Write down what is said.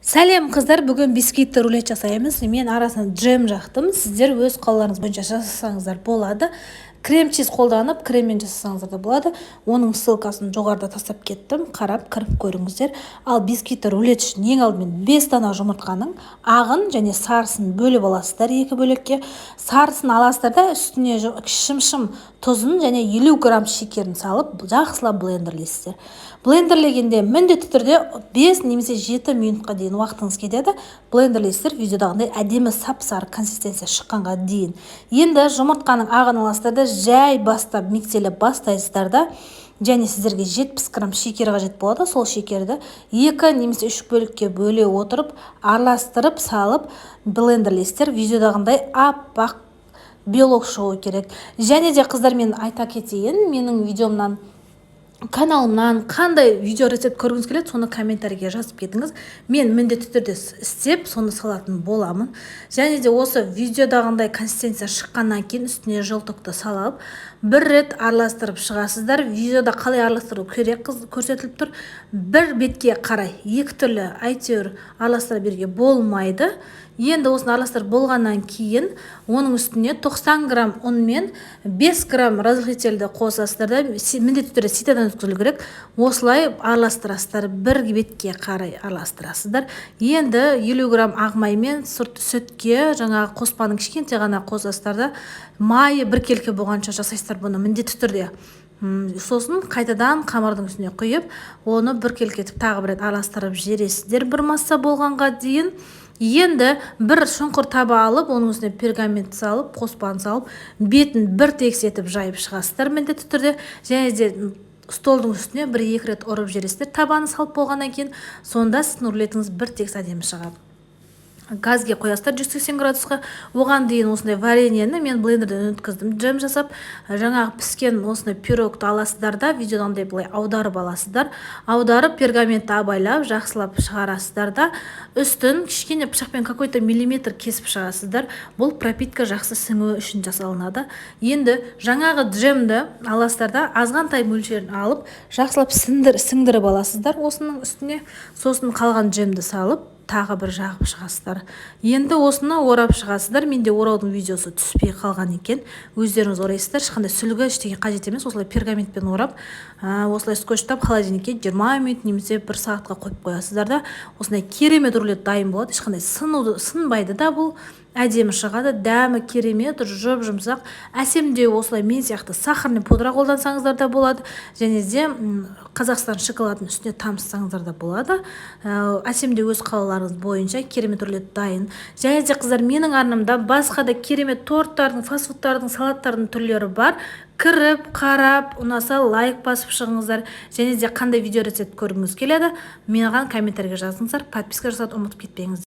Сәлем, қыздар! Бүгін бисквитті рулет жасаймыз. Мен арасына джем жақтым, сіздер өз қалауларыңыз бойынша жасасаңыздар болады. Крем чиз қолданып, креммен жасасаңыздар да болады. Оның ссылкасын жоғарыда тастап кеттім, қарап кіріп көріңіздер. Ал бисквитті рулет үшін ең алдымен 5 дана жұмыртқаның ағын және сарысын бөліп аласыздар екі бөлекке. Сарысын аласыздар да, үстіне шымшым тұзын және 50 грамм шекерін салып, жақсылап блендерлейсіздер. Блендерлегенде міндетті түрде 5 немесе 7 минутқа дейін уақытыңыз кетеді. Блендерлейсіздер видеодағындай, әдемі сап сары консистенция шыққанға дейін. Енді жұмыртқаның ағын аласыздар да, жай бастап миксерлеп бастайсыздар да, және сіздерге 70 грамм шекер қажет болады. Сол шекерді екі немесе үш бөлікке бөле отырып, араластырып салып, блендерлейсіздер. Видеодағындай аппақ белок шығу керек. Және де, қыздар, мен айта кетейін, менің видеомнан, каналымнан қандай видео рецепт көргіңіз келеді, соны комментарийге жазып кетіңіз. Мен міндетті түрде істеп, соны салатын боламын. Және де осы видеодағындай консистенция шыққаннан кейін үстіне желтокты салып, бір рет араластырып шығасыздар. Видеода қалай араластыру керек көрсетіліп тұр. Бір бетке қарай, екі түрлі әйтеуір араластыра беруге болмайды. Енді осыны араластырып болғаннан кейін оның үстіне 90 грамм ұн мен 5 грамм разрыхлительді қосасыздар да, міндетті түрде ситодан өткізілу керек. Осылай араластырасыздар, бір бетке қарай араластырасыздар. Енді 50 грамм ақ май мен сүтке жаңағы қоспаның кішкентай ғана қосасыздар да, майы біркелкі болғанша жасайсыздар бұны міндетті түрде. Сосын қайтадан қамырдың үстіне құйып, оны біркелкі етіп тағы бір рет араластырып жібересіздер бір масса болғанға дейін. Енді бір шұңқыр таба алып, оның үстіне пергамент салып, қоспаны салып, бетін бір тегіс етіп жайып шығасыздар міндетті түрде. Және де столдың үстіне бір екі рет ұрып жібересіздер табаны салып болғаннан кейін. Сонда сіздің рулетіңіз бір тегіс, әдемі шығады. Газге қоясыздар 180 градусқа. Оған дейін осындай вареньені мен блендерден өткіздім джем жасап. Жаңағы піскен осындай пирогты аласыздар да, видеодағындай былай аударып аласыздар. Аударып, пергаментті абайлап, жақсылап шығарасыздар да, үстін кішкене пышақпен какой-то миллиметр кесіп шығасыздар. Бұл пропитка жақсы сіңуі үшін жасалынады. Енді жаңағы джемді аласыздар да, азғантай мөлшерін алып, жақсылап сіңдіріп аласыздар осының үстіне. Сосын қалған джемді салып, тағы бір жағып шығасыздар. Енді осыны орап шығасыздар. Менде ораудың видеосы түспей қалған екен, өздеріңіз орайсыздар. Ешқандай сүлгі, ештеңе қажет емес. Осылай пергаментпен орап, осылай скотчтап, холодильникке 20 минут немесе бір сағатқа қойып қоясыздар да, осындай керемет рулет дайын болады. Ешқандай сынбайды да, бұл әдемі шығады, дәмі керемет, жұп жұмсақ, әсемдеу. Осылай мен сияқты сахарный пудра қолдансаңыздар да болады және де Қазақстан шоколадының үстіне тамызсаңыздар да болады. Әсемдеу өз қалауларыңыз бойынша. Керемет рулет дайын. Және де, қыздар, менің арнамда басқа да керемет торттардың, фастфудтардың, салаттардың түрлері бар. Кіріп қарап, ұнаса, лайк басып шығыңыздар. Және де қандай видео рецепт көргіңіз келеді, маған комментарийге жазыңыздар. Подписка жасауды ұмытып кетпеңіздер.